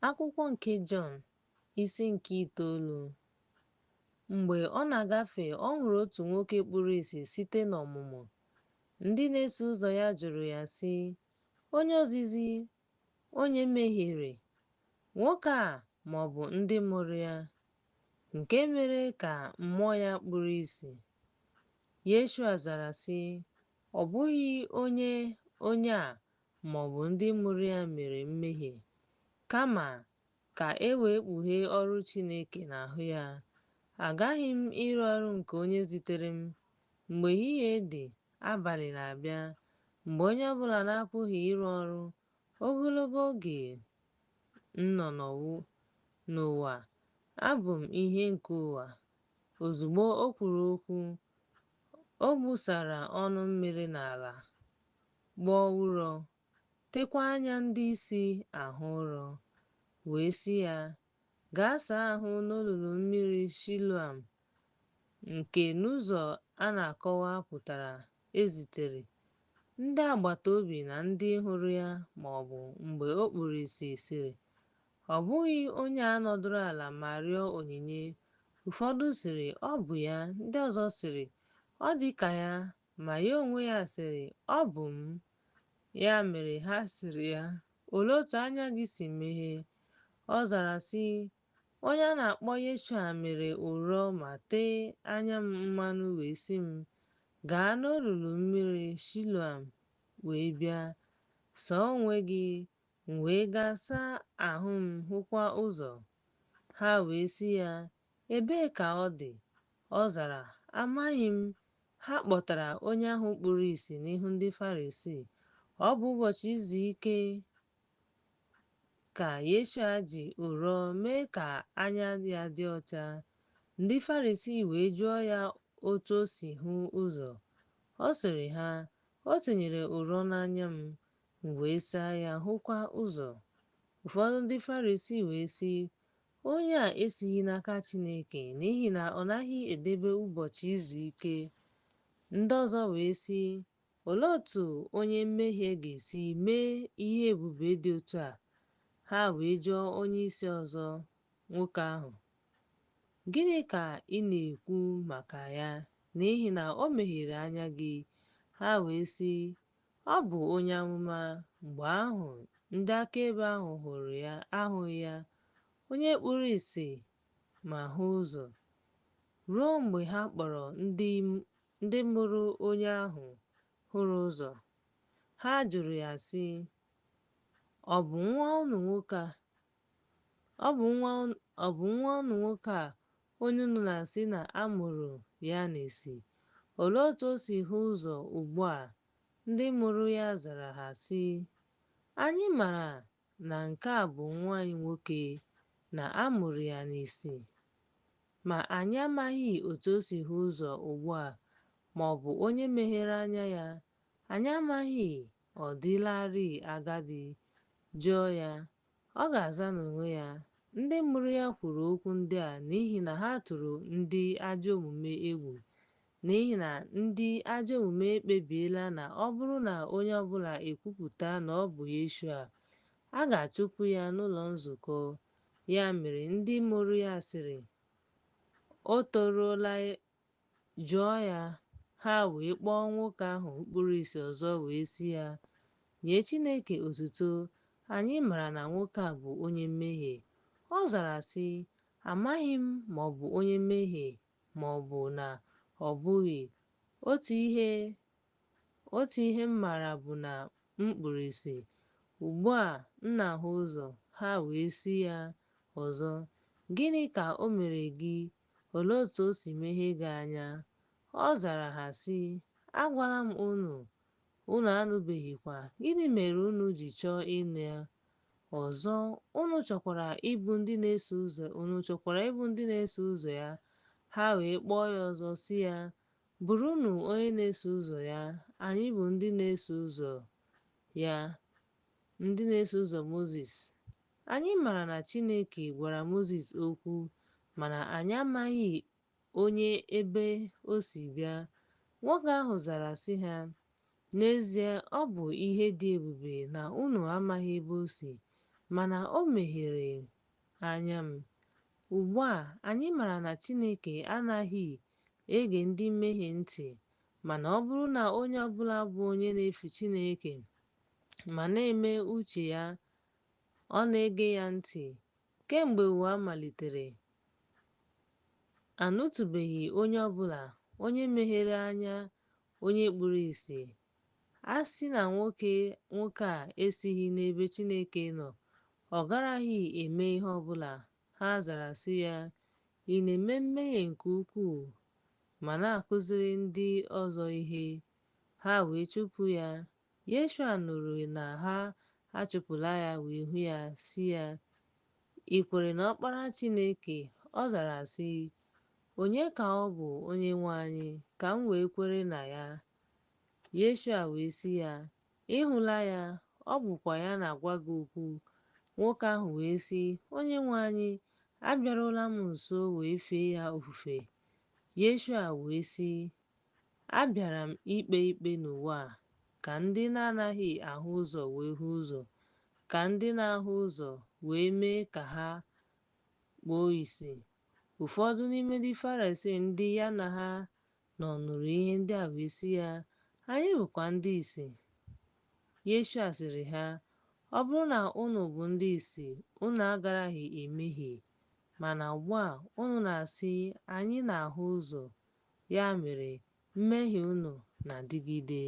Akwụkwọ nke Jọn, isi nke itoolu. Mgbe ọ na-agafe, ọ hụrụ otu nwoke kpuru ìsì site n'ọmụmụ. Ndị na-eso ụzọ ya jụrụ ya sị, Onye ozizi, onye mehiere, nwoke a ma ọ bụ ndị mụrụ ya, nke mere ka a mụọ ya kpuru ìsì? Yeshua zara sị, Ọ bụghị onye onye a ma ọ bụ ndị mụrụ ya mere mmehie, kama ka e wee kpughee ọrụ Chineke n'ahụ ya. Aghaghị m ịrụ ọrụ nke onye zitere m. Mgbe ehihie dị, abalị na-abịa, mgbe onye ọ bụla na-apụghị ịrụ ọrụ. Ogologo oge m nọ n'ụwa, abụ m ihe nke ụwa. Ozugbo o kwuru okwu, o gbusara ọnụ mmiri n'ala, kpụọ ụrọ, teekwa anya ndị isi ahụ ụrọ, wee sị ya, Gaa saa ahụ n'olulu mmiri Shiloam, nke n'ụzọ a na-akọwa pụtara e zitere. Ndị agbata obi na ndị hụrụ ya ma ọ bụ mgbe o kpuru ìsì sịrị, Ọ bụghị onye a nọdụrụ ala ma rịọ onyinye? Ụfọdụ sịrị, Ọ bụ ya. Ndị ọzọ sịrị, Ọ dị ka ya. Ma ya onwe ya sịrị, Ọ bụ m. Ya mere ha sịrị ya, Olee otu anya gị si meghee? Ọ zara sị, Onye a na-akpọ Yeshua mere ụrọ ma tee anya m mmanụ wee sị m, Gaa n'olulu mmiri Shiloam wee bịa, saa onwe gị. M wee gaa saa ahụ m hụkwa ụzọ. Ha wee sị ya, Ebee ka ọ dị? Ọ zara, Amaghị m. Ha kpọtara onye ahụ kpuru ìsì n'ihu ndị Farisii. Ọ bụ ụbọchị izu ike ka Yeshua ji ụrọ mee ka anya ya dị ọcha. Ndị Farisii wee jụọ ya otu o si hụ ụzọ. Ọ sịrị ha, O tinyere ụrọ n'anya m, m wee saa ya hụkwa ụzọ. Ụfọdụ ndị Farisii wee sị, Onye a esighị n'aka Chineke, n'ihi na ọ naghị edebe ụbọchị izu ike. Ndị ọzọ wee sị, Olee otu onye mmehie ga-esi mee ihe ebube dị otu a? Ha wee jụọ onye isi ọzọ, nwoke ahụ, Gịnị ka ị na-ekwu maka ya, n'ihi na o meghere anya gị? Ha wee sị, Ọ bụ onye amụma. Mgbe ahụ ndị akaebe ahụ hụrụ ya ahụghị ya, onye kpuru ìsì ma hụ ụzọ, ruo mgbe ha kpọrọ ndị mụrụ onye ahụ hụrụ ụzọ. Ha jụrụ ya sị, Ọ bụ nwa unu nwoke a onye unu na-asị na a mụrụ ya n'ìsì? Olee otu o si hụ ụzọ ugbu a? Ndị mụrụ ya zara ha sị, Anyị maara na nke a bụ nwa anyị nwoke, na a mụrụ ya n'ìsì. Ma anyị amaghị otu o si hụ ụzọ ugbu a, ma ọ bụ onye meghere anya ya. Anyị amaghị, ọ dịlarị agadi. Jụọ ya, ọ ga-aza n'onwe ya. Ndị mụrụ ya kwuru okwu ndị a n'ihi na ha tụrụ ndị ajọ omume egwu, n'ihi na ndị ajọ omume ekpebiela na ọ bụrụ na onye ọ bụla ekwupụta na ọ bụ Yeshua, a ga-achụpụ ya n'ụlọ nzukọ. Ya mere ndị mụrụ ya sịrị, O toruola, jụọ ya. Ha wee kpọọ nwoke ahụ kpuru ìsì ọzọ wee sị ya, Nye Chineke otuto, anyị maara na nwoke a bụ onye mmehie. Ọ zara sị, Amaghị m ma ọ bụ onye mmehie ma ọ bụ na ọ bụghị. Otu ihe m maara bụ na m kpuru ìsì. Ugbu a m na-ahụ ụzọ. Ha wee sị ya ọzọ, Gịnị ka o mere gị? Olee otu o si meghee gị anya? Ọ zara ha sị, Agwala m unu, unu anụbeghịkwa. Gịnị mere unu ji chọọ ịnụ ya ọzọ? Unu chọkwara ịbụ ndị na-eso ụzọ ya? Ha wee kpọọ ya ọzọ sị ya, Bụrụnụ onye na-eso ụzọ ya. Anyị bụ ndị na-eso ụzọ ya, ndị na-eso ụzọ Mozis. Anyị maara na Chineke gwara Mozis okwu, mana anyị amaghị onye ebe o si bịa. Nwoke ahụ zara sị ha, N'ezie, ọ bụ ihe dị ebube na unu amaghị ebe o si, Mana o meghere anya m. Ugbu a, anyị maara na Chineke anaghị ege ndị mmehie ntị, mana ọ bụrụ na onye ọbụla bụ onye na-efe Chineke ma na-eme uche ya, ọ na-ege ya ntị. Kemgbe ụwa malitere, anụtụbeghị onye ọbụla onye meghere anya onye kpuru ìsì. A sị na nwoke a esighị n'ebe Chineke nọ, ọ garaghị eme ihe ọbụla. Ha zara sị ya, Ị na-eme mmehie nke ukwuu ma na-akụziri ndị ọzọ ihe. Ha wee chụpụ ya. Yeshua nụrụ na ha achụpụla ya wee hụ ya, sị ya, Ị kwere n'Ọkpara Chineke? Ọ zara sị, Onye ka ọ bụ, Onyenwe anyị, ka m wee kwere na ya? Yeshua wee sị ya, Ị hụla ya, ọ bụkwa ya na-agwa gị okwu. Nwoke ahụ wee sị, Onyenwe anyị, abịarula m nso wee fee ya ofufe. Yeshua wee sị, Abịara m ikpe ikpe n'ụwa a, ka ndị na-anaghị ahụ ụzọ wee hụ ụzọ, ka ndị na-ahụ ụzọ wee mee ka ha kpuo ìsì. Ụfọdụ n'ime ndị Farisii ndị ya na ha nọ nụrụ ihe ndị a wee sị ya, Anyị bụkwa ndị ìsì. Yeshua sịrị ha, Ọ bụrụ na unu bụ ndị ìsì, unu agaraghị emehie. Mana ugbu a unu na-asị, Anyị na-ahụ ụzọ. Ya mere, mmehie unu na-adịgide.